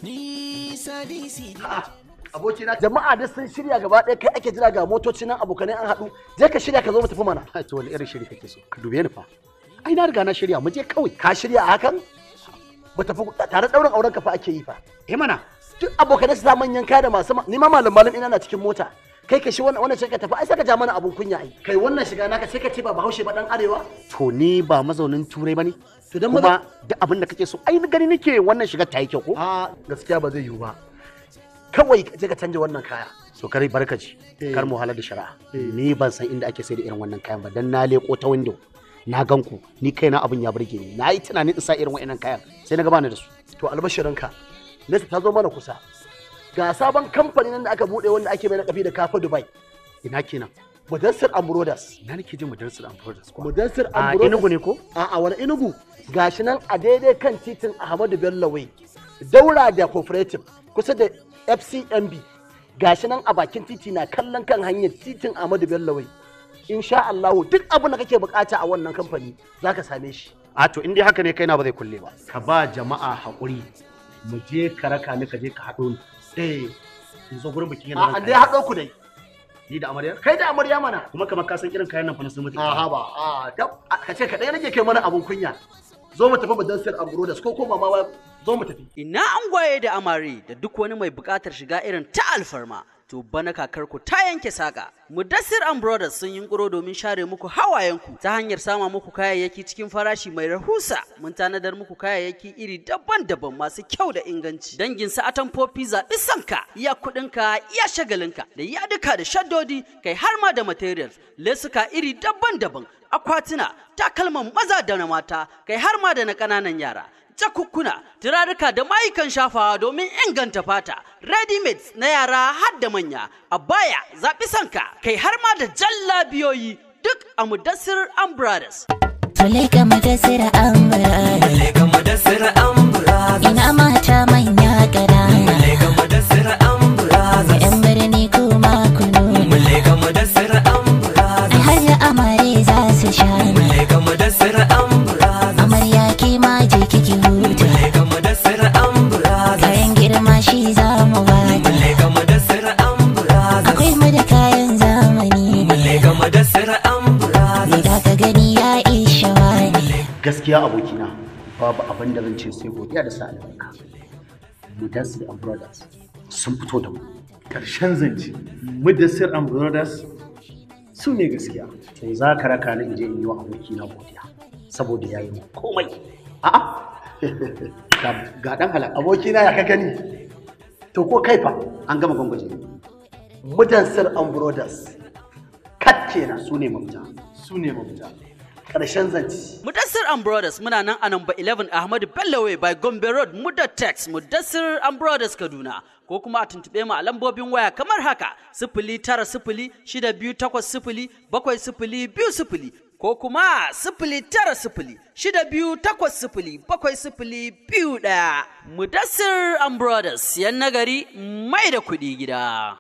Nisa DC. Abokina, jama'a da sun shirya gaba ɗaya, kai ake jira, ga motoci nan, abokanai an haɗu. Je ka shirya ka zo mu tafi mana. To, wani irin shiri kake so? Ka dube ni fa. Ai na riga na shirya, mu je kawai. Ka shirya a hakan? Mu tafi tare, ɗaurin auren ka fa ake yi fa. Eh mana. Duk abokanai su sa manyan kaya da masu ni ma malam malam ina na cikin mota. Kai ka shi wannan sai ka tafi, ai sai ka ja mana abun kunya ai. Kai wannan shiga naka sai ka ce ba Bahaushe ba, dan arewa. To, ni ba mazaunin Turai bane. To dan kuma duk abin da kake so, ai ni gani nake wannan shigar ta yi kyau ko? A gaskiya ba zai yiwu ba. Kawai ka je ka canja wannan kaya. So kare barkaci, kar mu halar da shari'a. Ni ban san inda ake sai da irin wannan kayan ba, dan na leko ta window. Na gan ku, ni kaina abin ya burge ni. Na yi tunanin in sa irin wa'annan kayan, sai na gabana da su. To, albashirinka. Nesa ta zo mana kusa. Ga sabon kamfani nan da aka bude wanda ake mai lakabi da Kafa Dubai. Ina kenan? Mudassir and Brothers. Ina nake jin Mudassir and Brothers ko? Mudassir A and Brothers. Enugu ne ko? A'a, wani Enugu. Gashi nan a daidai kan titin Ahmadu Bello Way. Daura da Cooperative, kusa da FCMB. Gashi nan a bakin titi na kallon kan hanyar titin Ahmadu Bello Way. Insha Allah duk abin da kake bukata a wannan kamfani zaka same shi. A to, in dai haka ne, kaina ba zai kulle ba. Ka ba jama'a haƙuri. Mu je ka raka ni, ka je ka haɗo ni. Eh, In zo gurin bikin yana a an dai haɗo ku dai. Ni da amaryar? Kai da amarya mana. Kuma kamar ka san irin kayan nan fa na sun mutu. A haba, a dab ka ce kaɗai nake kai mana abun kunya. Zo mu tafi Mudassir and Brothers ko ko mama, zo mu tafi. Ina angwaye da amare da duk wani mai buƙatar shiga irin ta alfarma. To, bana kakarku ta yanke saƙa. Mudassir and Brothers sun yunkuro domin share muku hawayenku ta hanyar sama muku kayayyaki cikin farashi mai rahusa. Mun tanadar muku kayayyaki iri daban-daban masu kyau da inganci. Dangin su atamfofi zaɓi sanka, iya kuɗinka, iya shagalinka, da yaduka da shaddodi, kai har ma da materials, lesuka iri daban-daban, akwatuna, takalman maza da na mata, kai har ma da na ƙananan yara. Jakukkuna, turaruka da mayukan shafawa domin inganta fata, ready-mades na yara har da manya, a baya zaɓi sanka, kai har ma da jallabiyoyi, duk a Mudassir and Brothers. Tuleka Mudassir and Brothers. Muleka Mudassir and Brothers. Ina mata manya ƙanana. Muleka Mudassir and Brothers. Yan birni kuma ku nuna. Muleka Mudassir and Brothers. Ai har da amare za su sha. Muleka Mudassir and Brothers. Amarya ke ma je kiki huta. Muleka Mudassir and Brothers. Kayan girma shi za mu bata. Muleka Mudassir and Brothers. Akwai mu da kayan zamani. Muleka Mudassir and Brothers. Riga ka gani ya isha wani. Gaskiya abokina, babu abin da zan ce sai godiya da sa albarka. Mudassir and Brothers sun fito da mu. Karshen zance, Mudassir and Brothers su ne gaskiya. To, za ka raka ni in je in yi wa abokina godiya saboda ya yi mu komai. A'a, ga dan halak. Abokina, ya ka gani? To, ko kai fa? An gama gwangwaje. Mudassir and Brothers. Kat kenan. Su ne mafita. Su ne mafita. Ƙarshen zance. Mudassir and Brothers muna nan a number 11 Ahmadu Bello Way by Gombe Road, Mudatex, Mudassir and Brothers Kaduna. Ko kuma a tuntuɓe mu a lambobin waya kamar haka: 09062807020 ko kuma 09062807021. Mudassir and Brothers, yan nagari mai da kuɗi gida.